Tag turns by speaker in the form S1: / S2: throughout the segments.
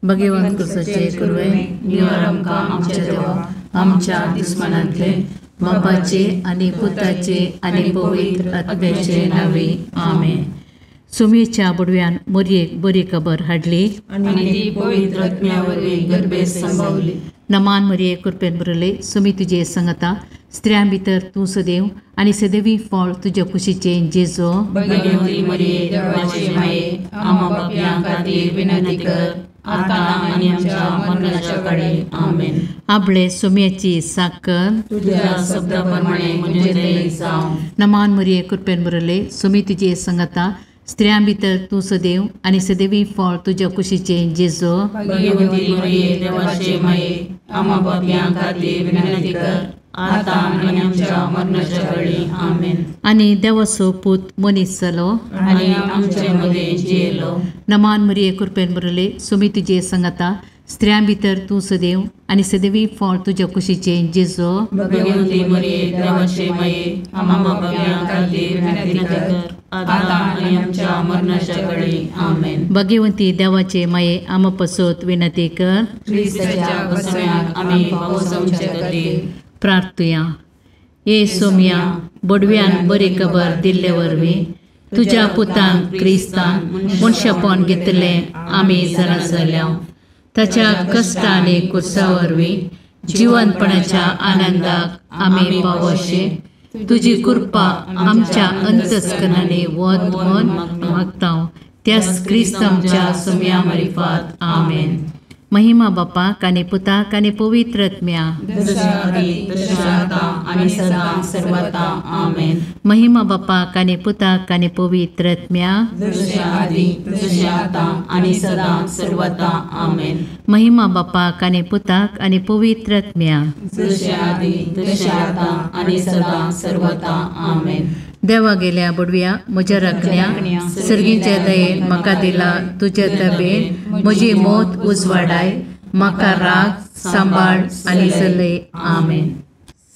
S1: भगवंत कुसाचे कुरवे निवार आमकां आमच्या देवा आमच्या दुस्मनांतले बापाचे आनी पुताचे आनी पवित्र आत्म्याचे नांवे आमेन. सुमेच्या बुडव्यान मोरयेक बरी खबर हाडली
S2: आनी ती पवित्र आत्म्या वरवीं गर्भेत संभवली.
S1: नमान मरिये कृपेन भरले सुमी तुजे संगता स्त्रियां भितर तूं सदैव आनी सदैवी फळ तुज्या कुशीचें जेजो.
S2: भगवती मरिये देवाचे माये आम्हा पापयां खातीर विनंती कर आतां आनी आमच्या मरणाच्या काळी आमेन.
S1: आपले सुम्याची साकर
S2: तुझ्या शब्दा प्रमाणे म्हजें तें जावं.
S1: नमान मरिये कृपेन भरले सुमी तुजे संगता स्त्रियां भितर तूं सदैव आनी सदैवी फळ तुज्या कुशीचें जेजो.
S2: भगवती मरिये देवाचे माये आम्हा पापयां खातीर विनंती कर आतां आनी आमच्या मरणाच्या काळी आमेन.
S1: आनी देवाचो पूत मनीस जालो
S2: आनी आमचे मदें जियेलो.
S1: नमान मरिये कृपेन भरले सुमी तुजे संगता स्त्रियां भितर तूं सदैव आनी सदैवी फळ तुज्या कुशीचें जेजो.
S2: भगवती मरिये देवाचे माये आम्हा पापयां खातीर विनंती कर आतां आनी आमच्या मरणाच्या काळी आमेन.
S1: भगवंती देवाचे माये आम्हा पसत विनंती कर.
S2: क्रिस्ताच्या बसण्याक आमी पावसाचे खातीर
S1: प्रार्थुया. ये सोम्या बडव्यान बरी खबर दिल्ले वरवीं तुज्या पुतान क्रिस्तान मनशापण घेतलें आमी जाणा जाल्या. ताच्या कश्ट आनी कुर्सा वरवीं जिवनपणाच्या आनंदाक आमी पावशे तुजी कृपा आमच्या अंतस्करणांनी वत म्हूण मागता त्याच क्रिस्त आमच्या सोम्या मारिफात आमेन. महिमा बापाक आनी पुताक आनी पवित्र आत्म्या. महिमा बापाक आनी पुताक आनी पवित्र आत्म्या. महिमा बापाक आनी पुताक आनी पवित्र आत्म्या. देवा गेल्या बुडव्या म्हज्या राखण्या सर्गीच्या दयेन म्हाका दिला तुज्या तबेन म्हजी मौत उजवाडाय म्हाका राग सांबाळ आनी चलय आमेन.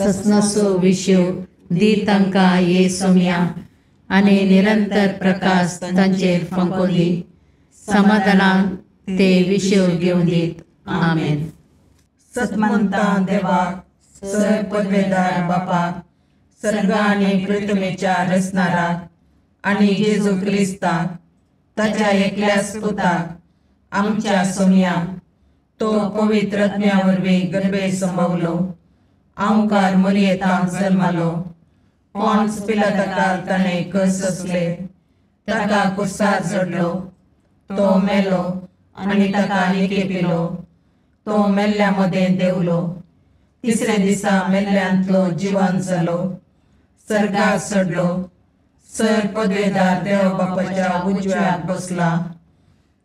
S1: ससनाचो विशेव दी तांकां ये सोम्या आनी निरंतर प्रकाश तांचेर फांको दी समाधानान ते विशेव घेवन दीत आमेन.
S3: सतमंता देवाक सर पदवेदार बापाक सर्ग आनी पृथ्वीच्या रचणाराक आनी जेजू क्रिस्ताक ताच्या एकल्याच पुताक आमच्या सोम्याक तो पवित्र आत्म्या वरवीं गर्भे संभवलो आंवकार मरियेतांत जल्मालो पॉन्स पिलाताकाल ताणें कस सोंसले ताका कुर्सार चडलो तो मेलो आनी ताका निकेपिलो तो मेल्ल्या मदें देंवलो तिसऱ्या दिसा मेल्ल्यांतलो जिवन जालो सर्गार चडलो सर पदवेदार देव बापाच्या उजव्याक बसला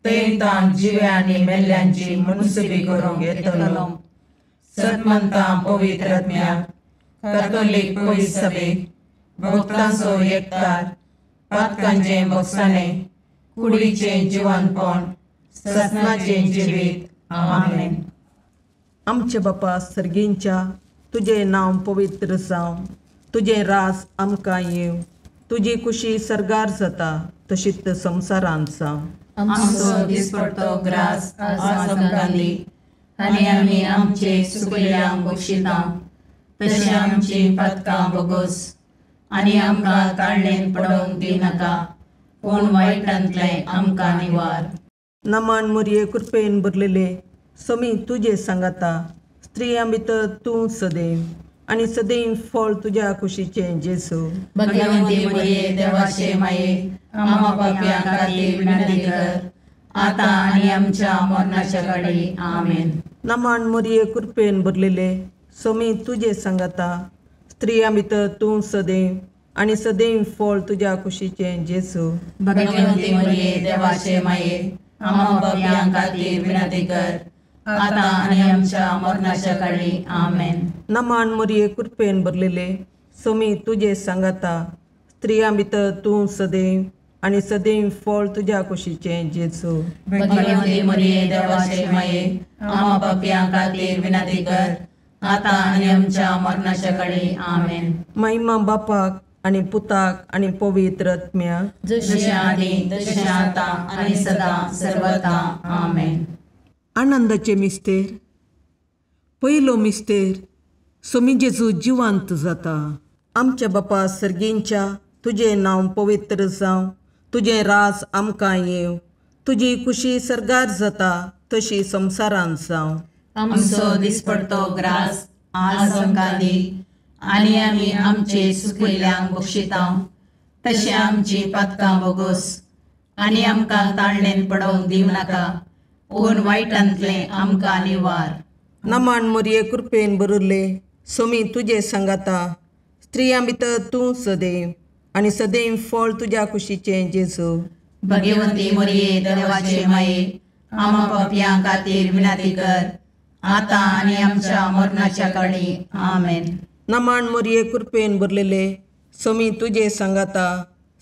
S3: थंय ताण जिव्या आनी मेल्ल्यांची मुनसुबी करूंक येतलो. सतमंता पवित्र आत्म्याक कॅथोलीक पवित्र सभेक भक्तांचो एकतार पातकांचें भोगसाणें कुडीचें जिवनपण ससनाचें जिवीत आमेन.
S4: आमचे बापा सर्गींच्या तुजें नांव पवित्र जावं तुजें राज आमकां येवं तुजी कुशी सर्गार जाता तशीच संवसारांत जावं.
S2: आमचो दिसपडतो ग्रास आज आमकां दी आनी आमी आमचे चुकलेल्यांक बक्षिता तशें आमची पातकां भोगोस आनी आमकां ताळणेन पडोवंक दिनाका पूण वायटांतलें आमकां निवार.
S4: नमान मुरये कृपेन भरलेले समी तुजे सांगाता स्त्रियां भितर तूं सदैव आनी सदैव फळ तुज्या कुशीचें जेजू.
S2: भगवंती मरिये देवाचे माये आम्हा पापयां खातीर विनंती कर आतां आनी आमच्या मरणाच्या काळी आमेन.
S4: नमान मरिये कृपेन भरलेले समी तुजे सांगाता स्त्रियां भितर तूं सदैव आनी सदैव फळ तुज्या कुशीचें जेजू.
S2: भगवंती मरिये देवाचे माये आम्हा पापयां खातीर विनंती कर आतां आनी आमच्या मरणाच्या काळी आमेन.
S4: नमान मरिये कृपेन भरलेले समी तुजे सांगाता स्त्रियां भितर तूं सदैव आनी सदैव फळ तुज्या कुशीचें जेजू.
S2: भगवंती मरिये देवाचे माये आम्हा पापयां खातीर विनंती कर आतां आनी आमच्या मरणाच्या काळी आमेन.
S4: महिमा बापाक आनी पुताक आनी पवित्र आत्म्याक
S2: जशें आदी तशें आतां आनी सदां सर्वता आमेन.
S4: आनंदाचे मिस्तेर. पयलो मिस्तेर, सोमी जेजू जिवंत जाता. आमच्या बापा सर्गींच्या, तुजें नांव पवित्र जावं, तुजें राज आमकां येवं, तुजी खुशी सर्गार जाता तशी संवसारांत जावं.
S2: आमचो दिसपडतो ग्रास आज आमकां दी, आनी आमी आमचे सुकिल्ल्यांक बक्षिता तशें आमची पातकां बोगोस, आनी आमकां ताळणेन पडोवंक दिवं नाका, पूण वायटांतलें आमकां निवार.
S4: नमान मोरये कृपेन भरिल्ले, सोमी तुजे सांगाता, स्त्रियां भितर तूं सदैव आनी सदैव फळ तुज्या कुशीचें जेजू.
S2: भगवंती मोरये देवाचे माये, आमा पापयां खातीर विनंती कर, आतां आनी आमच्या मरणाच्या काळी. आमेन.
S4: नमान मोरये कृपेन भरलेले, सोमी तुजे सांगाता,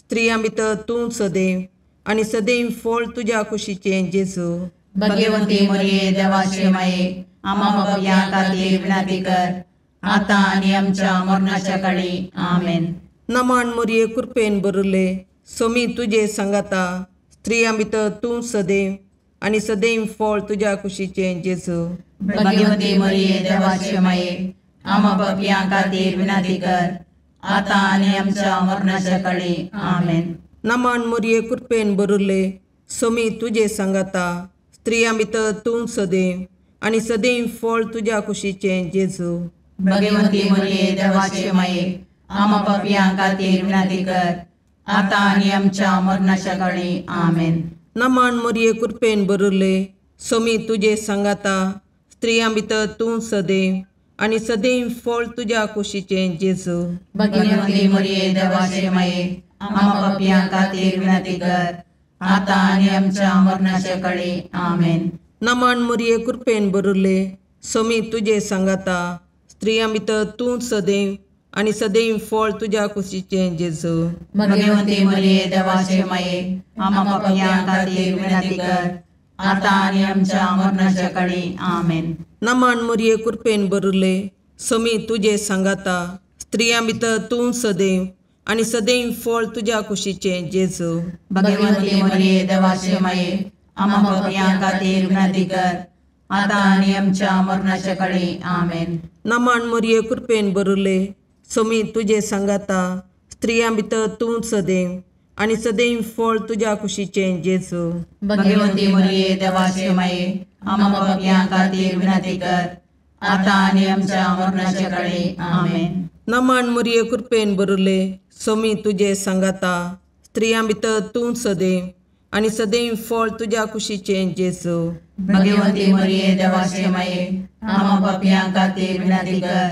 S4: स्त्रियां भितर तूं सदैव आनी सदैव फळ तुज्या कुशीचें जेजू.
S2: भगवंती मोरये देवाचे माये, आमा पापयां खातीर विनंती कर, आतां आनी आमच्या मरणाच्या काळी. आमेन.
S4: नमान मोरये कृपेन भरिल्ले, सोमी तुजे सांगाता, स्त्रियां भितर तूं सदैव आनी सदैव फळ तुज्या कुशीचें जेजू.
S2: भगवंती मोरये देवाचे माये, आमा पापयां खातीर विनंती कर, आतां आनी आमच्या मरणाच्या काळी. आमेन.
S4: नमान मोरये कृपेन भरिल्ले, सोमी तुजे सांगाता, स्त्रियां भितर तूं सदैव आनी सदैव फळ तुज्या कुशीचें जेजू.
S2: भगवंती मोरये देवाचे माये, आमा पापयां खातीर विनंती कर, आतां आनी आमच्या मरणाच्या काळी. आमेन.
S4: नमान मोरये कृपेन भरिल्ले, सोमी तुजे सांगाता, स्त्रियां भितर तूं सदैव आनी सदैव फळ तुज्या कुशीचें जेजू.
S2: भगवंती मोरये देवाचे माये, आमा पापयां खातीर विनंती कर, आतां आनी आमच्या मरणाच्या काळी. आमेन.
S4: नमान मोरये कृपेन भरिल्ले, सोमी तुजे सांगाता, स्त्रियां भितर तूं सदैव आनी सदैव फळ तुज्या कुशीचें जेजू.
S2: भगवंती मोरये देवाचे माये, आमा पापयां खातीर विनंती कर, आतां आनी आमच्या मरणाच्या काळी. आमेन.
S4: नमान मोरये कृपेन भरिल्ले, सोमी तुजे सांगाता, स्त्रियां भितर तूं सदैव आनी सदैव फळ तुज्या कुशीचें जेजू.
S2: भगवंती मोरये देवाचे माये, आमा पापयां खातीर विनंती कर, आतां आनी आमच्या मरणाच्या काळी. आमेन.
S4: नमान मोरये कृपेन भरिल्ले, सोमी तुजे सांगाता, स्त्रियां भितर तूं सदैव आनी सदैव फळ तुज्या कुशीचें जेजू.
S2: भगवंती मोरये देवाचे माये, आमा पापयां खातीर विनंती कर, आतां आनी आमच्या मरणाच्या काळी. आमेन.
S4: नमान मोरये कृपेन भरिल्ले, सोमी तुजे सांगाता, स्त्रियां भितर तूं सदैव आनी सदैव फळ तुज्या कुशीचें जेजू.
S2: भगवंती मोरये देवाचे माये, आमा पापयां खातीर विनंती कर,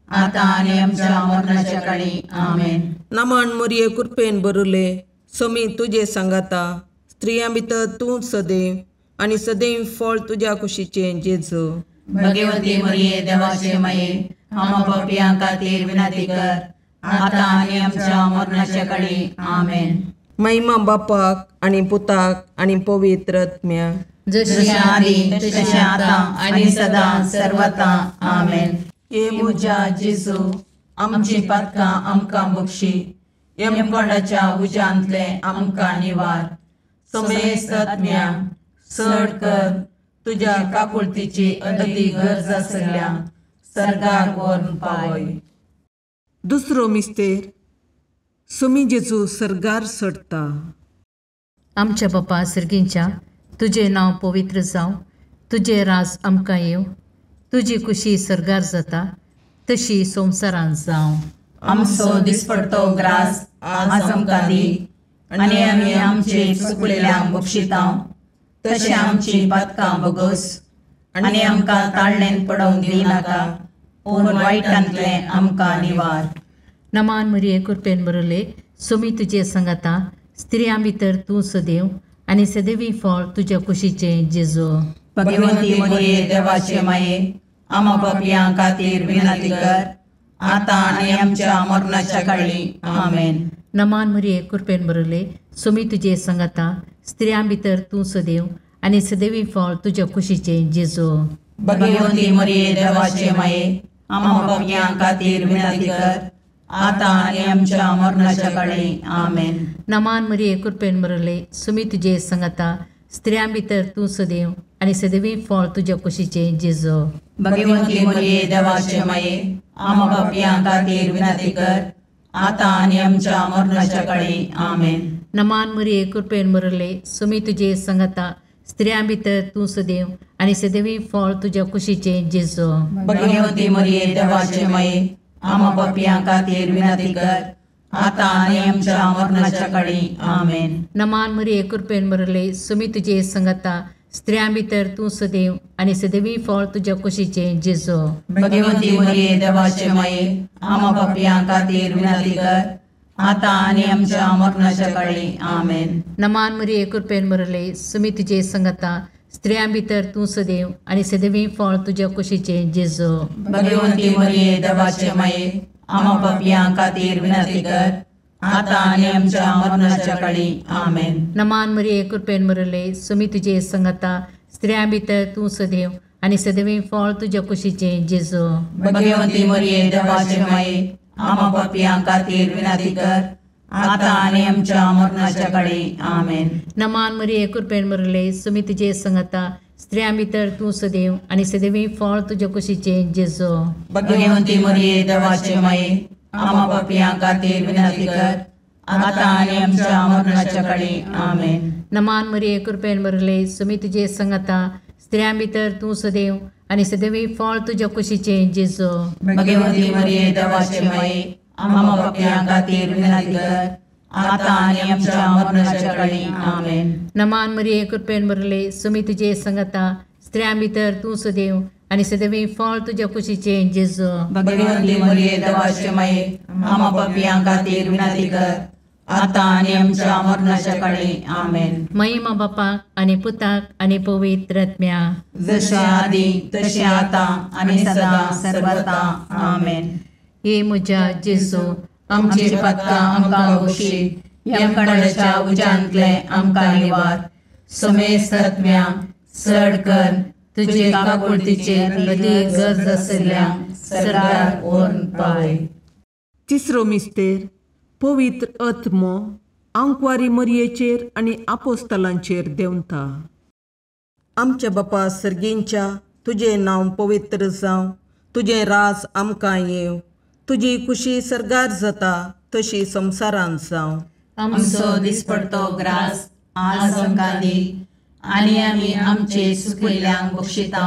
S2: आतां आनी आमच्या मरणाच्या काळी. आमेन.
S4: नमान मोरये कृपेन भरिल्ले, सोमी तुजे सांगाता, स्त्रियां भितर तूं सदैव आनी सदैव फळ तुज्या कुशीचें जेजू.
S2: भगवंती मोरये देवाचे माये, आमा पापयां खातीर विनंती कर, आतां आनी आमच्या मरणाच्या काळी. आमेन.
S4: महिमा बापाक आनी पुताक आनी पवित्र आत्म्याक,
S2: जशें आदी तशें आतां आनी सदां सर्वता. आमेन.
S3: हे म्हज्या जेजू, आमची पातकां आमकां बक्षी, यमकोंडाच्या उज्यांतलें आमकां निवार, समेस्त आत्म्या चड कर तुज्या काकुळतीची अदी गरज आसल्या सर्गाक व्हरून पावय.
S4: दुसरो मिस्तेर, सोमी जेजू सर्गार चडटा.
S1: आमच्या बापा सर्गींच्या, तुजें नांव पवित्र जावं, तुजें राज आमकां येवं, तुजी खुशी सर्गार जाता तशी संवसारांत जावं.
S2: आमचो दिसपडतो ग्रास आज आमकां दी, आनी आमी आमचे चुकलेल्यांक बक्षिता तशें आमची पातकां बोगोस, आनी आमकां ताळणेन पडोवंक दिवं नाका, पूण वायटांतलें आमकां निवार.
S1: नमान मरिये कृपेन भरिल्ले, सोमी तुजे सांगाता, स्त्रियां भितर तूं सदैव आनी सदैवी फळ तुज्या कुशीचें जेजू.
S2: भगवंती मोरये देवाचे माये, आमा पापयां खातीर विनंती कर, आतां आनी आमच्या मरणाच्या काळी. आमेन.
S1: नमान मरिये कृपेन भरिल्ले, सोमी तुजे सांगाता, स्त्रियां भितर तूं सदैव आनी सदैवी फळ तुज्या कुशीचें जेजू.
S2: भगवंती मोरये देवाचे माये, आमा पापयां खातीर विनंती कर, आतां आनी आमच्या मरणाच्या काळी. आमेन.
S1: नमान मरिये कृपेन भरिल्ले, सोमी तुजे सांगाता, स्त्रियां भितर तूं सदैव आनी सदैवी फळ तुज्या कुशीचें जेजू.
S3: भगवंती मरिये देवाचे माये, आमा पापयां खातीर विनंती कर, आतां आनी आमच्या मरणाच्या काळी. आमेन.
S1: नमान मरिये, कृपेन भरले, सुमी तुजे संगता, स्त्रियां भितर तूं सदैव आनी सदैवी फळ तुज्या कुशीचें जेजू.
S3: भगवंती मरिये देवाचे माये, आमा पापयां खातीर विनंती कर, आतां आनी आमच्या मरणाच्या काळी. आमेन.
S1: नमान मरिये, कृपेन भरले, सुमी तुजे संगता, स्त्रियां भितर तूं सदैव आनी सदैवी फळ तुज्या कुशीचें जेजू.
S3: भगवंती मरिये देवाचे माये, आमा पापयां खातीर विनंती कर, आतां आनी आमच्या मरणाच्या काळी. आमेन.
S1: नमान मरिये, कृपेन भरले, सुमी तुजे संगता, स्त्रियां भितर तूं सदैव आनी सदैवी फळ तुज्या कुशीचें जेजू.
S3: भगवंती मरिये देवाचे माये, आमा पापयां खातीर विनंती कर, आतां आनी आमच्या मरणाच्या काळी. आमेन.
S1: नमान मरिये, कृपेन भरले, सुमी तुजे संगता, स्त्रियां भितर तूं सदैव आनी सदैवी फळ तुज्या कुशीचें जेजू.
S3: भगवंती मरिये देवाचे माये, आमा पापयां खातीर विनंती कर, आतां आनी आमच्या मरणाच्या काळी. आमेन.
S1: नमान मरिये, कृपेन भरले, सुमी तुजे संगता, स्त्रियां भितर तूं सदैव आनी सदैवी फळ तुज्या कुशीचें जेजू.
S3: भगवंती मरिये देवाचे माये, आमा पापयां खातीर विनंती कर, आतां आनी आमच्या मरणाच्या काळी. आमेन.
S1: नमान मरिये, कृपेन भरले, सुमी तुजे संगता, स्त्रियां भितर तूं सदैव आनी सदैवी फळ तुज्या कुशीचें जेजू.
S3: भगवंती मरिये देवाचे माये, आमा पापयां खातीर विनंती कर, आतां आनी आमच्या मरणाच्या काळी. आमेन.
S1: नमान मरिये, कृपेन भरले, सुमी तुजे संगता, स्त्रियां भितर तूं सदैव आनी सदैवी फळ तुज्या कुशीचें जेजू.
S3: भगवंती मरिये देवाचे माये, आमा पापयां खातीर विनंती कर, आतां आनी आमच्या मरणाच्या काळी. आमेन.
S1: महिमा बापाक आनी पुताक आनी पवित्र आत्म्या,
S3: जशें आदी तशें आतां आनी सदां सर्वता. आमेन.
S1: हे म्हज्या जेजू,
S3: आमची पातकां आमकां बक्षी, यमकंडाच्या उज्यांतलें आमकां निवार, समेस्त आत्म्या चड कर तुजे काकुळतीचेर अदीक गरज आशिल्ल्या सरकार व्हरून पावय.
S4: तिसरो मिस्तेर, पवित्र आत्मो आंकवारी मरियेचेर आनी आपोस्तलांचेर देंवता. आमच्या बापा सर्गींच्या, तुजें नांव पवित्र जावं, तुजें राज आमकां येवं, तुजी खुशी सर्गार जाता तशी संवसारांत जावं.
S2: आमचो दिसपडतो ग्रास आज आमकां दी, आनी आमी आमचे सुकिल्ल्यांक बक्षिता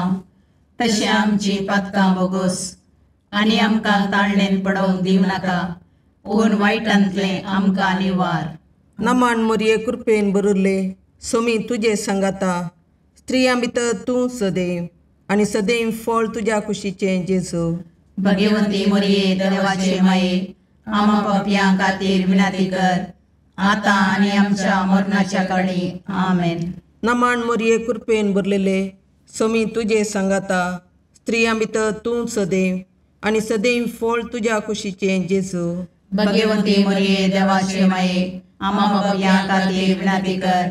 S2: तशें आमची पातकां बोगोस, आनी आमकां ताळणेन पडोवंक दिवं नाका, पूण वायटांतलें आमकां निवार.
S4: नमान मरिये, कृपेन भरिल्ले, सोमी तुजे सांगाता, स्त्रियां भितर तूं सदैव आनी सदैव फळ तुज्या कुशीचें जेजू.
S2: भगवंती मरिये देवाचे माये, आमा पापयां खातीर विनंती कर, आतां आनी आमच्या मरणाच्या काळी. आमेन.
S4: नमान मरिये, कृपेन भरलेले, सोमी तुजे सांगाता, स्त्रियां भितर तूं सदैव आनी सदैव फळ तुज्या कुशीचें जेजू.
S2: भगवंती मरिये देवाचे माये, आमा पापयां खातीर विनंती कर,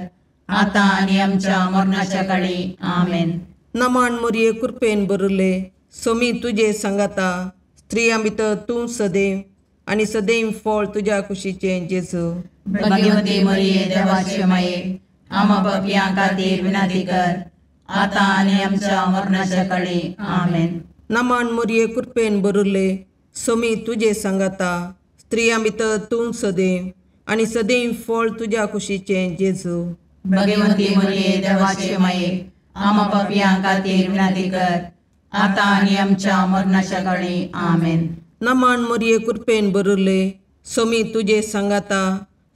S2: आतां आनी आमच्या मरणाच्या काळी. आमेन.
S4: नमान मरिये, कृपेन भरिल्ले, सोमी तुजे सांगाता, स्त्रियां भितर तूं सदैव आनी सदैव फळ तुज्या कुशीचें जेजू.
S2: भगवंती मरिये देवाचे माये, आमा पापयां खातीर विनंती कर, आतां आनी आमच्या मरणाच्या काळी. आमेन.
S4: नमान मरिये, कृपेन भरिल्ले, सोमी तुजे सांगाता, स्त्रियां भितर तूं सदैव आनी सदैव फळ तुज्या कुशीचें जेजू.
S2: भगवंती मरिये देवाचे माये, आमा पापयां खातीर विनंती कर, आतां आनी आमच्या मरणाच्या काळी. आमेन.
S4: नमान मरिये, कृपेन भरिल्ले, सोमी तुजे सांगाता,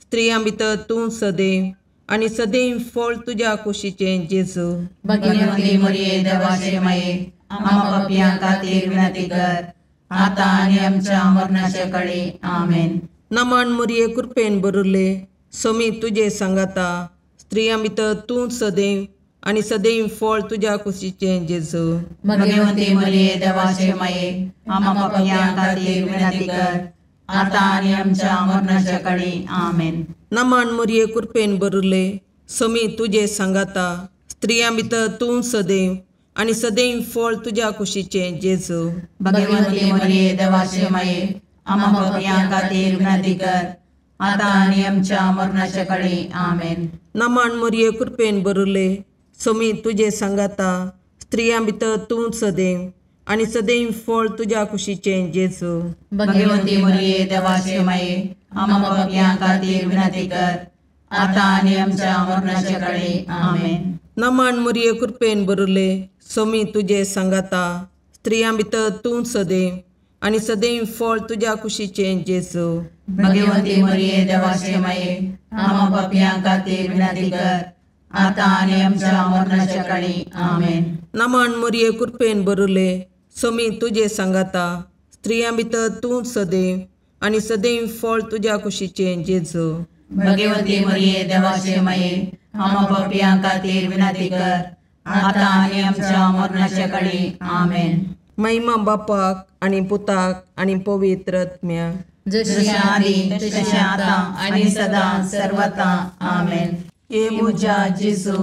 S4: स्त्रियां भितर तूं सदैव आनी सदैव फळ तुज्या कुशीचें जेजू.
S2: भगवंती मरिये देवाचे माये, आमा पापयां खातीर विनंती कर, आतां आनी आमच्या मरणाच्या काळी. आमेन.
S4: नमान मरिये, कृपेन भरिल्ले, सोमी तुजे सांगाता, स्त्रियां भितर तूं सदैव आनी सदैव फळ तुज्या कुशीचें जेजू.
S2: भगवंती मरिये देवाचे माये, आमा पापयां खातीर विनंती कर, आतां आनी आमच्या मरणाच्या काळी. आमेन.
S4: नमान मरिये, कृपेन भरिल्ले, सोमी तुजे सांगाता, स्त्रियां भितर तूं सदैव आनी सदैव फळ तुज्या कुशीचें जेजू.
S2: भगवंती मरिये देवाचे माये, आमा पापयां खातीर विनंती कर, आतां आनी आमच्या मरणाच्या काळी. आमेन.
S4: नमान मरिये, कृपेन भरिल्ले, सोमी तुजे सांगाता, स्त्रियां भितर तूं सदैव आनी सदैव फळ तुज्या कुशीचें जेजू।
S3: भगवती मरिये देवाचे माये, आम्हा पापयां खातीर विनंती कर, आतां आनी आमच्या मरणाच्या काळी। आमेन।
S4: नमन मरिये, कृपेन भरले, सोमी तुजे सांगाता, स्त्रियां भितर तूं सदैव आनी सदैव फळ तुज्या कुशीचें जेजू।
S3: भगवती मरिये देवाचे माये, आम्हा पापयां खातीर विनंती कर, आतां आनी आमच्या मरणाच्या काळी। आमेन।
S4: नमन मरिये, कृपेन भरले, सोमी तुजे सांगाता, स्त्रियां भितर तूं सदैव आनी सदैव फळ तुज्या कुशीचें जेजू।
S3: भगवती मरिये देवाचे माये, आम्हा पापयां खातीर विनंती कर, आतां आनी आमच्या मरणाच्या काळी। आमेन।
S4: महिमा बापाक आनी पुताक आनी पवित्र आत्म्याक,
S3: जशी आदी तशी आतां आनी सदां सर्वता। आमेन। हे म्हज्या जेजू,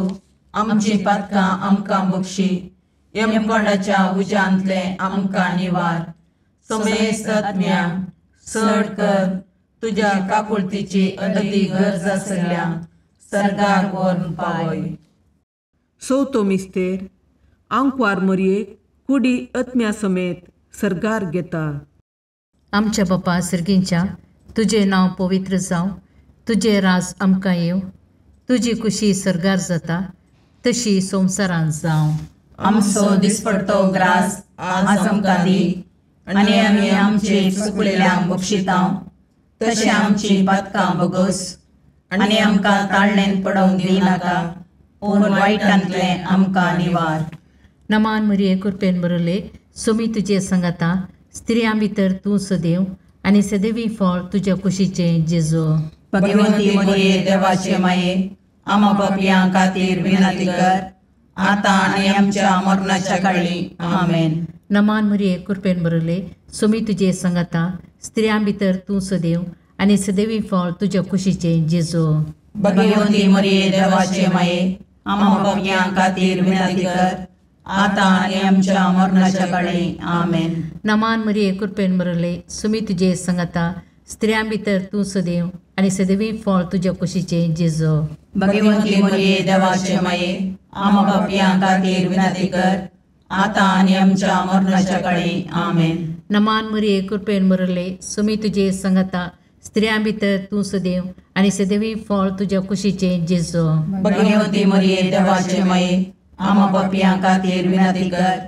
S3: आमची पातकां आमकां बक्षी, यमकोंडाच्या उज्यांतले आमकां निवार, समेस्त आत्म्या चड कर तुज्या काकुळतीची अदी गरज आसल्या सर्गार व्हरून पावय।
S4: चवथो मिस्तेर आंकवार मरयेक कुडी आत्म्या समेत सर्गार घेता।
S1: आमच्या बापा सर्गींच्या, तुजें नांव पवित्र जावं, तुजें राज आमकां येवं, तुजी कुशी सर्गार जाता तशी संवसारांत जावं।
S3: आमचो दिसपडतो ग्रास आज आमकां दी, आनी आमी आमचे चुकलेल्यांक बक्षिता तशें आमची पातकां बगस, आनी आमकां ताळणेन पडोवंक दिवनाका, पूण वायटांतलें आमकां निवार।
S1: नमान मरिये, कृपेन भरले, सोमी तुजे सांगाता, स्त्रियां भितर तूं सदैव आनी सदैवी फळ तुज्या कुशीचें जेजू।
S3: भगवती मरिये देवाचे माये, आम्हा पापयां खातीर विनंती कर, आतां आनी आमच्या मरणाच्या काळी। आमेन।
S1: नमान मरिये, कृपेन भरले, सोमी तुजे सांगाता, स्त्रियां भितर तूं सदैव आनी सदैवी फळ तुज्या कुशीचें जेजू।
S3: भगवती मरिये देवाचे माये, आम्हा पापयां खातीर विनंती कर, आतां आनी आमच्या मरणाच्या काळी। आमेन।
S1: नमान मरिये, कृपेन भरले, सोमी तुजे सांगाता, स्त्रियां भितर तूं सदैव आनी सदैवी फळ तुज्या कुशीचें जेजू।
S3: भगवती मरिये देवाचे माये, आम्हा पापयां खातीर विनंती कर, आतां आनी आमच्या मरणाच्या काळी। आमेन।
S1: नमान मरिये, कृपेन भरले, सोमी तुजे सांगाता, स्त्रियां भितर तूं सदैव आनी सदैवी फळ तुज्या कुशीचें जेजू।
S3: भगवती मरिये देवाचे माये, आम्हा पापयां खातीर विनंती कर,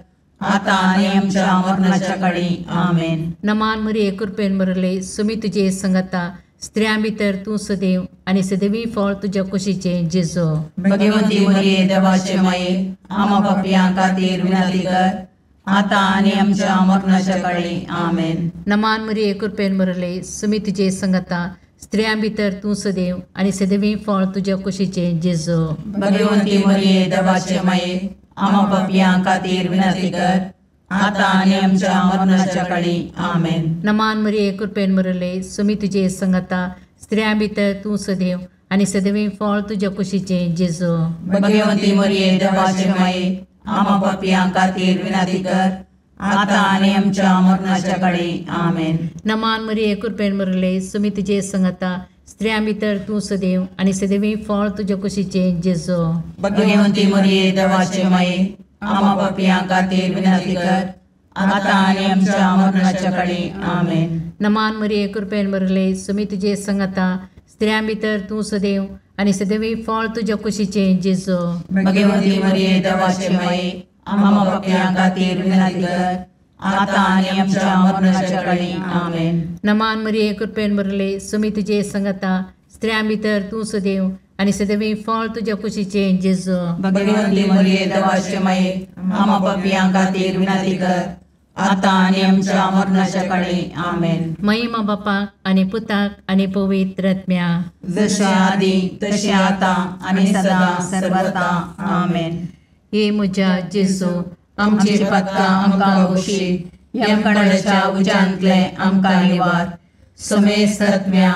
S3: आतां आनी आमच्या मरणाच्या काळी। आमेन।
S1: नमान मरिये, कृपेन भरले, सोमी तुजे सांगाता, स्त्रियां भितर तूं सदैव आनी सदैवी फळ तुज्या कुशीचें जेजू।
S3: भगवती मरिये देवाचे माये, आम्हा पापयां खातीर विनंती कर, आतां आनी आमच्या मरणाच्या काळी। आमेन।
S1: नमान मरिये, कृपेन भरले, सोमी तुजे सांगाता, स्त्रियां भितर तूं सदैव आनी सदैवी फळ तुज्या कुशीचें जेजू।
S3: भगवती मरिये देवाचे माये, आम्हा पापयां खातीर विनंती कर, आतां आनी आमच्या मरणाच्या काळी। आमेन।
S1: नमान मरिये, कृपेन भरले, सोमी तुजे सांगाता, स्त्रियां भितर तूं सदैव आनी सदैवी फळ तुज्या कुशीचें जेजू।
S3: भगवती मरिये देवाचे माये, आम्हा पापयां खातीर विनंती कर, आतां आनी आमच्या मरणाच्या काळी। आमेन।
S1: नमान मरिये, कृपेन भरले, सोमी तुजे सांगाता, स्त्रियां भितर तूं सदैव आनी सदैवी फळ तुज्या कुशीचें जेजू।
S3: भगवती मरिये देवाचे माये, आम्हा पापयां खातीर विनंती कर, आतां आनी आमच्या मरणाच्या काळी। आमेन।
S1: नमान मरिये, कृपेन भरले, सोमी तुजे सांगाता, स्त्रियां भितर तूं सदैव आनी सदैवी फळ तुज्या कुशीचें जेजू।
S3: भगवती मरिये देवाचे माये, आम्हा पापयां खातीर विनंती कर, आतां आनी आमच्या मरणाच्या काळी। आमेन।
S1: नमान मरिये, कृपेन भरले, सोमी तुजे सांगाता, स्त्रियां भितर तूं सदैव आनी सदैवी फळ तुज्या कुशीचें जेजू।
S3: भगवती मरिये देवाचे माये, आम्हा पापयां खातीर विनंती कर, आतां आनी आमच्या मरणाच्या काळी। आमेन।
S1: महिमा बापाक आनी पुताक आनी पवित्र आत्म्याक,
S3: जशें आदी तशें आतां आनी सदां सर्वता। आमेन।
S1: हे म्हज्या जेजू,
S3: आमची पातकां आमकां बक्षी, यमकंडाच्या उज्यांतले आमकां निवार, समेस्त आत्म्या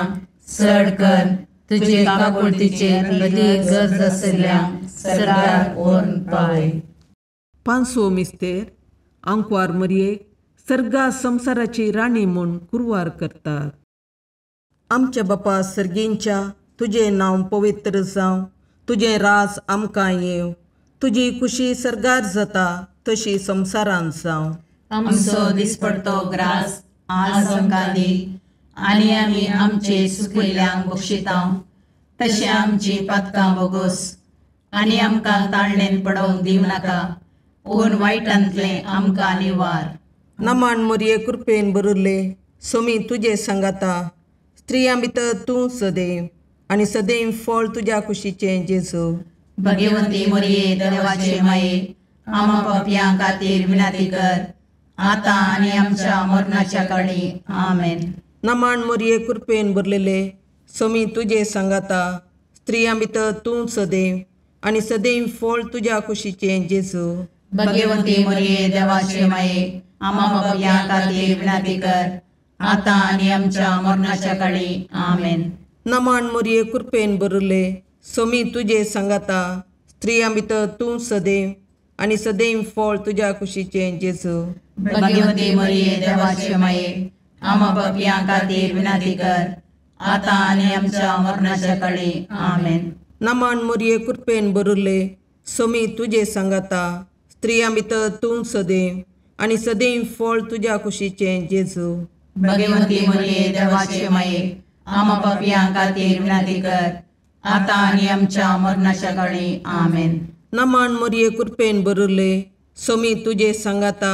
S3: चड कर तुजे काकुळतीचे अदीक गरज आशिल्ल्या सर्गार व्हरून पावय।
S4: पांचवो मिस्तेर आंकवार मरयेक सर्गा संवसाराची राणी म्हूण कुरवार करतात। आमच्या बापा सर्गींच्या, तुजें नांव पवित्र जावं, तुजें राज आमकां येवं, तुजी कुशी सर्गार जाता तशी संवसारांत जावं.
S2: आमचो दिसपडतो ग्रास आज आमकां दी आनी आमी आमचे सुकिल्ल्यांक बक्षिता तशें आमची पातकां बोगोस आनी आमकां ताळणेन पडोवंक दिवं नाका पूण वायटांतलें आमकां निवार.
S4: नमन मोरये कृपेन भरिल्ले सोमी तुजे सांगाता स्त्रियां भितर तूं सदैव आनी सदैव फळ तुज्या कुशीचें जेजू.
S2: भगवंती मोरये देवाचे माये आमा पापयां खातीर विनंती कर आतां आनी आमच्या मरणाच्या काळी. आमेन.
S4: नमन मोरये कृपेन भरलेले सोमी तुजे सांगाता स्त्रियां भितर तूं सदैव आनी सदैव फळ तुज्या कुशीचें जेजू.
S2: भगवंती मोरये देवाचे माये आमा पापयां खातीर विनंती कर आतां आनी आमच्या मरणाच्या काळी. आमेन.
S4: नमन मोरये कृपेन भरिल्ले सोमी तुजे सांगाता स्त्रियां भितर तूं सदैव आनी सदैव फळ तुज्या कुशीचें जेजू.
S2: भगवंती मोरये देवाचे माये आमा पापयां खातीर विनंती कर आतां आनी आमच्या मरणाच्या काळी. आमेन.
S4: नमन मोरये कृपेन भरिल्ले सोमी तुजे सांगाता स्त्रियां भितर तूं सदैव आनी सदैव फळ तुज्या कुशीचें जेजू.
S2: भगवंती मोरये देवाचे माये आमा पापयां खातीर विनंती कर आतां आनी आमच्या मरणाच्या काळी. आमेन.
S4: नमन मोरये कृपेन भरिल्ले सोमी तुजे सांगाता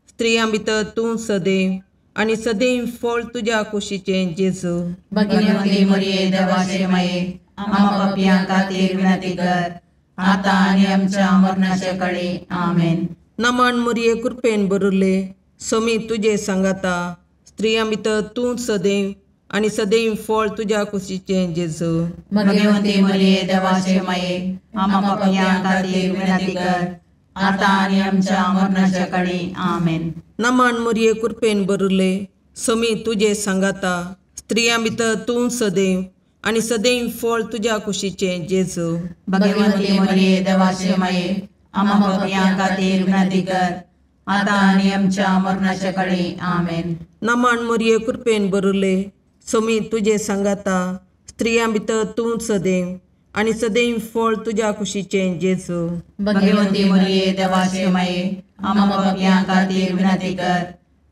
S4: स्त्रियां भितर तूं सदैव आनी सदैव फळ तुज्या कुशीचें जेजू.
S2: भगवंती मोरये देवाचे माये आमा पापयां खातीर विनंती कर आतां आनी आमच्या मरणाच्या काळी. आमेन.
S4: नमन मोरये कृपेन भरिल्ले सोमी तुजे सांगाता स्त्रियां भितर तूं सदैव आनी सदैव फळ तुज्या कुशीचें जेजू.
S2: भगवंती मोरये देवाचे माये आमा पापयां खातीर विनंती कर आतां आनी आमच्या मरणाच्या काळी. आमेन.
S4: नमन मोरये कृपेन भरिल्ले सोमी तुजे सांगाता स्त्रियां भितर तूं सदैव आनी सदैव फळ तुज्या कुशीचें जेजू.
S2: भगवंती मोरये देवाचे माये आमा पापयां खातीर विनंती कर आतां आनी आमच्या मरणाच्या काळी. आमेन.
S4: नमन मोरये कृपेन भरिल्ले सोमी तुजे सांगाता स्त्रियां भितर तूं सदैव आनी सदैव फळ तुज्या कुशीचें जेजू.
S2: भगवंती मोरये देवाचे माये आमा पापयां खातीर विनंती कर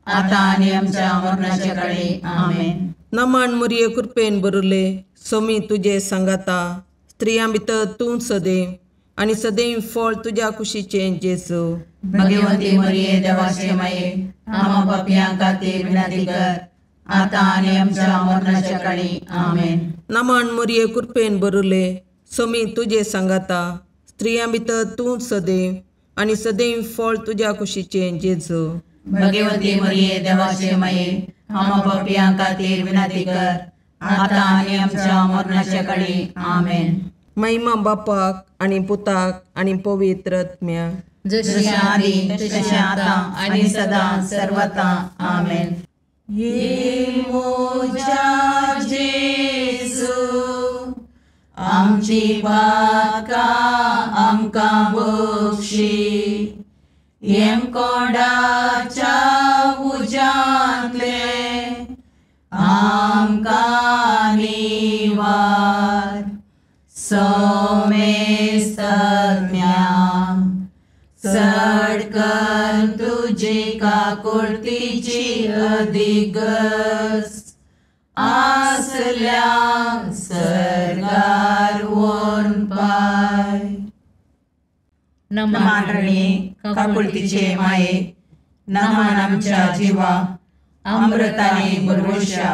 S2: आतां आनी आमच्या मरणाच्या काळी. आमेन.
S4: नमन मोरये कृपेन भरिल्ले सोमी तुजे सांगाता स्त्रियां भितर तूं सदैव आनी सदैव फळ तुज्या कुशीचें जेजू.
S2: भगवंती मोरये देवाचे माये आमा पापयां खातीर विनंती कर आतां आनी आमच्या मरणाच्या काळी. आमेन.
S4: नमन मोरये कृपेन भरिल्ले सोमी तुजे सांगाता स्त्रियां भितर तूं सदैव आनी सदैव फळ तुज्या कुशीचें जेजू.
S2: भगवंती मोरये देवाचे माये आमा पापयां खातीर विनंती कर आतां आनी आमच्या मरणाच्या काळी. आमेन.
S4: महिमा बापाक आनी पुताक आनी पवित्र आत्म्याक,
S2: जशें आदी तशें आतां आनी सदां सर्वता. आमेन.
S3: ये मोजा जेजू आमची पातकां आमकां बक्षी येमकोंडाच्या उज्यांतले आमकां निवार सोमेस्तज्ञा चड कर तुजी काकुळतीची अधिगस आसल्या सर्गार व्हरून पाय.
S2: नमन रणी काकुळतीचे माये नमन आमच्या जिवा अमृताने भरवशा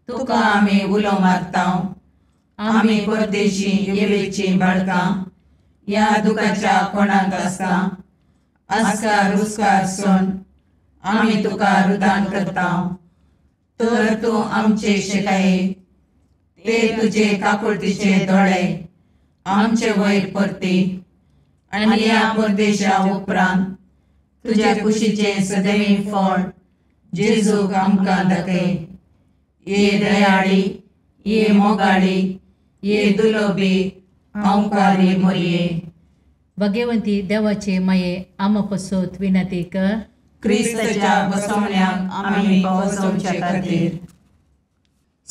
S2: तुका आमी उलो मारता. आमी परदेशी येवेची बाळकां ह्या दुखाच्या कोणाक आसता आस्कार उस्कार सोन आमी तुका रुदान करता. तर तूं आमचे शिकाये ते तुजे काकुळतीचे दोळे आमचे वयर परती आनी ह्या परदेशा उपरांत तुज्या कुशीचें सदैव फळ जेजूक आमकां दाखय. ये दयाळी ये मोगाळी ये दुलोबी ओंकारी मोरये.
S1: भगवंती देवाचे माये आमा पसत विनंती कर
S3: क्रिस्ताच्या बसवण्याक आमी पावसोवचे खातीर.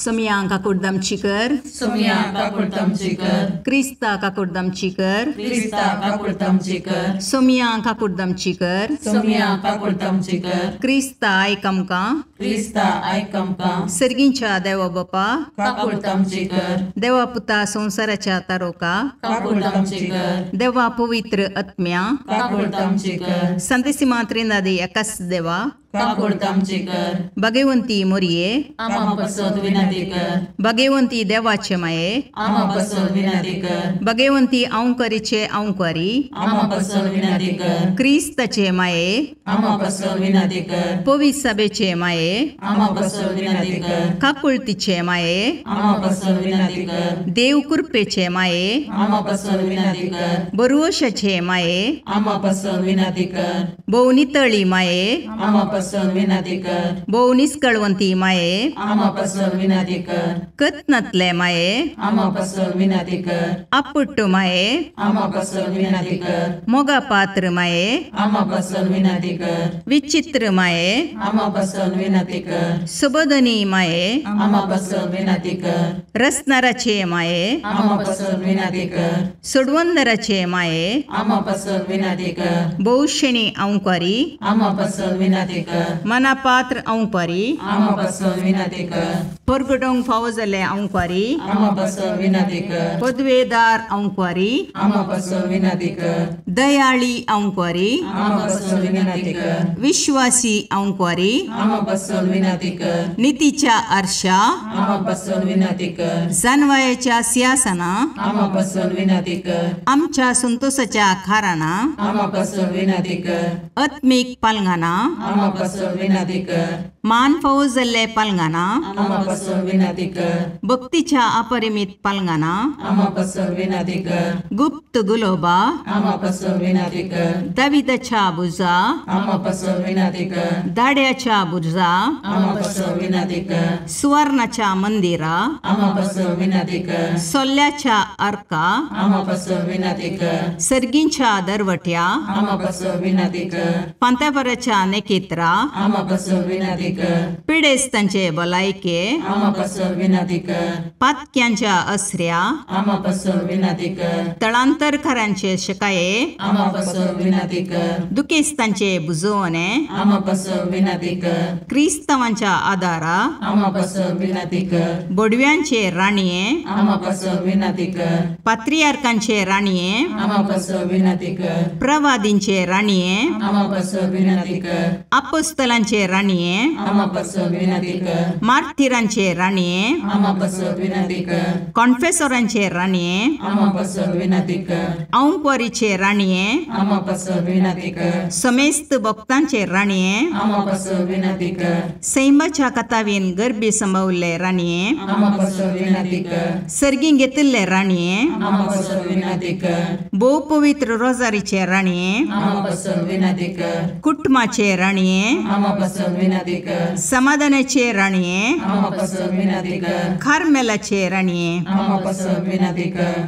S3: सोमया काकुडदामची कर,
S2: सोमया काकुडदामची कर,
S3: क्रिस्ता काकुडदामची कर,
S2: क्रिस्ता काकुडदामची कर,
S3: सोमया काकुडदामची कर,
S2: सोमया काकुडदामची कर,
S3: क्रिस्ता आयक आमकां,
S2: क्रिस्ता आयक आमकां,
S3: सर्गींच्या देवा बापा
S2: काकुडदामची कर,
S3: देवा पुता संवसाराच्या तारोका
S2: काकुडदामची कर,
S3: देवा पवित्र आत्म्या
S2: काकुडदामची कर,
S3: संतेसिमा त्रिनादी एकाच देवा
S2: काकुडदामची कर,
S3: भगवंती मोरये
S2: आमा पसत विनंती कर,
S3: भगवंती देवाचे माये
S2: आमा पसत विनंती कर,
S3: भगवंती औंकरीचे औंकरी
S2: आमा पसत विनंती कर,
S3: क्रिस्ताचे माये
S2: आमा पसत विनंती कर,
S3: पवित्र सभेचे माये
S2: आमा पसत विनंती कर,
S3: काकुळतीचे माये
S2: आमा पसत विनंती कर,
S3: देव कृपेचे माये
S2: आमा पसत विनंती कर,
S3: बरुवशाचे माये
S2: आमा पसत विनंती कर,
S3: भोवनितळी माये
S2: आमा पसत विनंती कर,
S3: भोव निस्कळवंती माये
S2: आमा पसत विनंती कर,
S3: कत्नातले माये
S2: आमा पसत विनंती कर,
S3: आपुट्ट माये
S2: आमा पसत विनंती कर,
S3: मोगा पात्र माये
S2: आमा पसत विनंती कर,
S3: विचित्र माये
S2: आमा पसत विनंती कर,
S3: सुबोधनी माये
S2: आमा पसत विनंती कर,
S3: रसनाराचे माये
S2: आमा पसत विनंती कर,
S3: सोडवंदराचे माये
S2: आमा पसत विनंती कर,
S3: बहुशेणी औंकारी
S2: आमा पसत विनंती कर,
S3: मनापात्र औंकारी
S2: आमा पसत विनंती कर,
S3: परगटोंक फावो जाल्ले औंकारी
S2: आमा पसत विनंती कर,
S3: पदवेदार औंकारी
S2: आमा पसत विनंती कर,
S3: दयाळी औंकारी
S2: आमा पसत विनंती कर,
S3: विश्वासी औंकारी
S2: आमा पसत विनंती कर,
S3: नितीच्या आरशा
S2: आमा पसत विनंती कर,
S3: जानवायाच्या सिंहासना
S2: आमा पसत विनंती कर,
S3: आमच्या संतोषाच्या खाराना
S2: आमा पसत विनंती कर,
S3: आत्मीक पालंगाना
S2: आमा पसत विनंती कर,
S3: मान फावो जाल्ले पालंगाना
S2: आमा पसत विनंती कर,
S3: भक्तीच्या अपरिमित पालंगाना
S2: आमा पसत विनंती कर,
S3: गुप्त गुलोबा
S2: आमा पसत विनंती कर,
S3: दाविदाच्या बुजा
S2: आमा पसत विनंती कर,
S3: दाड्याच्या बुजा
S2: आमा पसत विनंती कर,
S3: सुवर्णाच्या मंदिरा
S2: आमा पसत विनंती कर,
S3: सोल्ल्याच्या अर्का
S2: आमा पसत विनंती कर,
S3: सर्गींच्या दरवट्या
S2: आमा पसत विनंती कर,
S3: पांत्यापराच्या नेकेत्रा
S2: आमा पसत विनंती कर,
S3: पिडेस्तांचे भलायके
S2: आमा पसत विनंती कर,
S3: पातक्यांच्या असऱ्या
S2: आमा पसत विनंती कर,
S3: तळांतरकारांचे शकाये
S2: आमा पसत विनंती कर,
S3: दुखेस्तांचे बुजवणे
S2: आमा पसत विनंती कर,
S3: क्रिस्तावांच्या आदारा
S2: आमा पसत विनंती कर,
S3: बोडव्यांचे राणये
S2: आमा पसत विनंती कर,
S3: पात्रियार्कांचे राणये
S2: आमा पसत विनंती कर,
S3: प्रवादींचे राणये
S2: आमा पसत विनंती कर,
S3: अपोस्तलांचे राणये
S2: आमा पसत विनंती कर,
S3: मार्थिरांचे राणये
S2: आमा पसत विनंती कर,
S3: कॉन्फेसोरांचे राणये
S2: आमा पसत विनंती कर,
S3: औंकवारीचे राणये
S2: आमा पसत विनंती कर,
S3: समेस्त भक्तांचे राणये
S2: आमा पसत विनंती कर,
S3: सैमाच्या कथावीन गर्भी संभवले राणये
S2: आमा पसत विनंती कर,
S3: सर्गी घेतिल्ले राणये
S2: आमा पसत विनंती कर,
S3: भोव पवित्र रोजारीचे राणये
S2: आमा पसत विनंती कर,
S3: कुटुंबाचे राणये
S2: आमा पसत विनंती कर,
S3: समाधानाचे राणये
S2: आमा पसत विनंती कर,
S3: कार्मेलाचे राणये
S2: आमा पसत विनंती कर,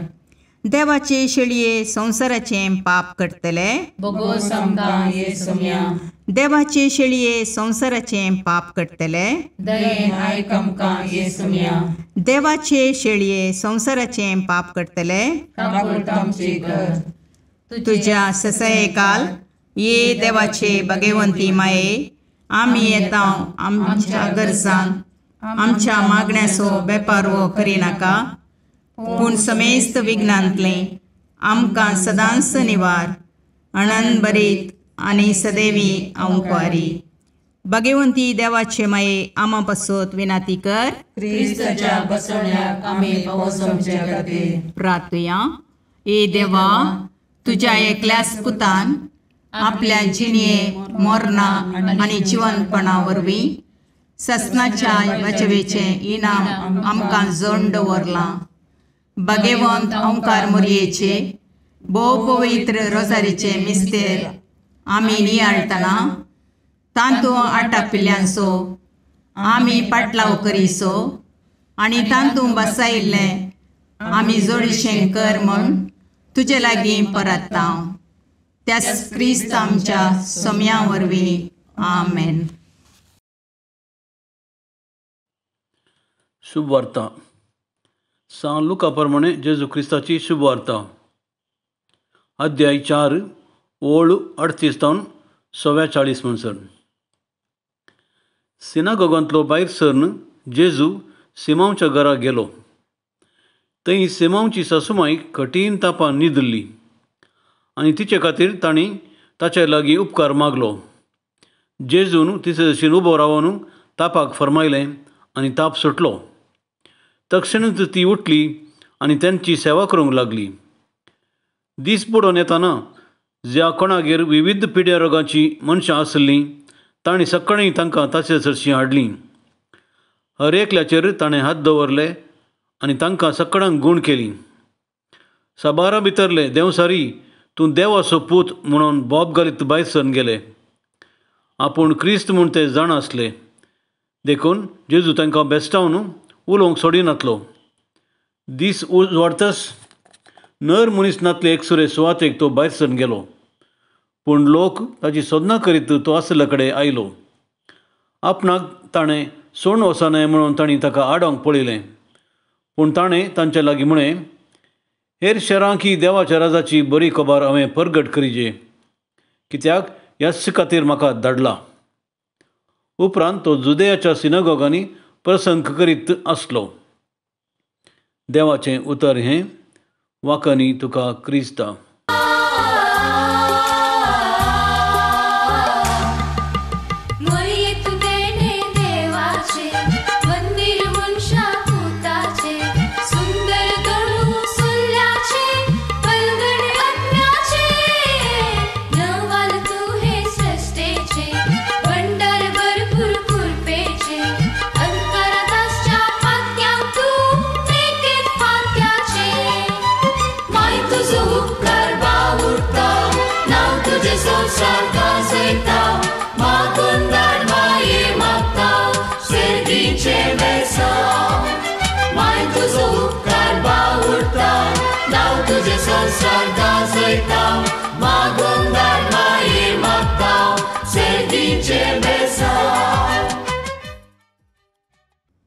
S3: देवाचे शेळये संवसाराचे पाप करतले
S2: बोगोस आमकां ये सोम्या,
S3: देवाचे शेळये संवसाराचे पाप करतले
S2: दयेन आयक आमकां ये सोम्या,
S3: देवाचे शेळये संवसाराचे पाप करतले
S2: काकुळटामची कर,
S3: तुझ्या ससयकाल ये देवाचे भगवंती माये आमी येता आमच्या गरजान आमच्या मागण्याचो बेपारवो करिनाका पूण समेस्त विघ्नांतलें आमकां सदांच निवार अणन बरीत आनी सदैवी आंकवारी भगवंती देवाचे माये आमा पासत विनाती कर
S2: क्रिस्ताच्या बसवण्याक आमी पावसाच्या खातीर
S3: प्रार्थुया. ए देवा तुझ्या एकल्याच पुतान आपल्या जिणये मोरना आनी जिवनपणा वरवीं ससनाच्या बचवेचें इनाम आमकां जोड दवरलां. भगवंत ओंकार मोरयेचे भोव पवित्र रोजारीचे मिस्तेर आमी नियाळटना तांतू आटापिल्ल्यांचो आमी पाटलाव करीसो आनी तांतू बसायिल्लें आमी जोडीशें कर म्हूण तुजे लागीं परत्ता त्याच क्रिस्त आमच्या सोम्या वरवीं. आमेन.
S5: शुभवार्ता. सांत लुका प्रमाणे जेजू क्रिस्ताची शुभवार्ता, अध्याय 4 ओळ 38 तावन 44 म्हणसर. सिनागोगांतलो भायर सरन जेजू सिमांवच्या घरा गेलो. थंय सिमांवची सासुमाय कठीण तापान न्हिदिल्ली आनी तिचे खातीर तांणी ताचे लागीं उपकार मागलो. जेजून तिचे भशेन उबो रावन तापाक फर्मायलें आनी ताप सुटलो. तक्षणच ती उठली आनी तांची सेवा करूंक लागली. दीस बुडोवन येताना ज्या कोणागेर विविध पिड्या रोगाची मनशां आसलीं तांणी सकाळीं तांकां ताचे सरशीं हाडलीं. हर एकल्याचेर ताणें हात दवरले आनी तांकां सगळ्यांक गूण केली. साबारा भितरले देंवसारी तूं देवाचो पूत म्हणून बोब घालीत भायर सरून गेले. आपूण क्रिस्त म्हूण ते जाणा आसले, देखून जेजू तांकां बेस्टावन उलोवंक सोडिनातलो. दीस उजवाडतच नर मनीस नातले एकसुरे सुवातेक तो भायर सरून गेलो. पूण लोक ताची सोदनां करीत तो आशिल्ले कडेन आयलो. आपणाक ताणें सोडून वचना म्हणून तांणी ताका आडोवंक पळयलें. पूण ताणें तांचे लागीं म्हळें, हेर शहरांकी देवाच्या राजाची बरी खबर हांवें परगट करिजे, कित्याक ह्याच खातीर म्हाका धाडला. उपरांत तो जुदेयाच्या सिनागोगांनी प्रसंग करीत आसलो. देवाचें उतर हें. वाकानी तुका क्रिस्ता.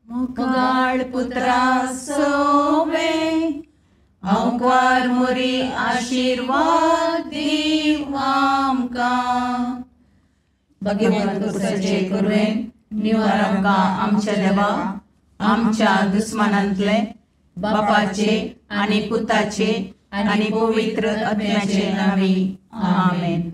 S2: मुगाळ पुत्रा सोवे अंकार मोरी आशीर्वाद दीव आमकां. भगवंत कुसाचे कुरवेन निवार आमकां आमच्या देवा आमच्या दुस्मानांतले बापाचे आनी पुताचे आनी पवित्र आत्म्याचे नांवी. आमेन.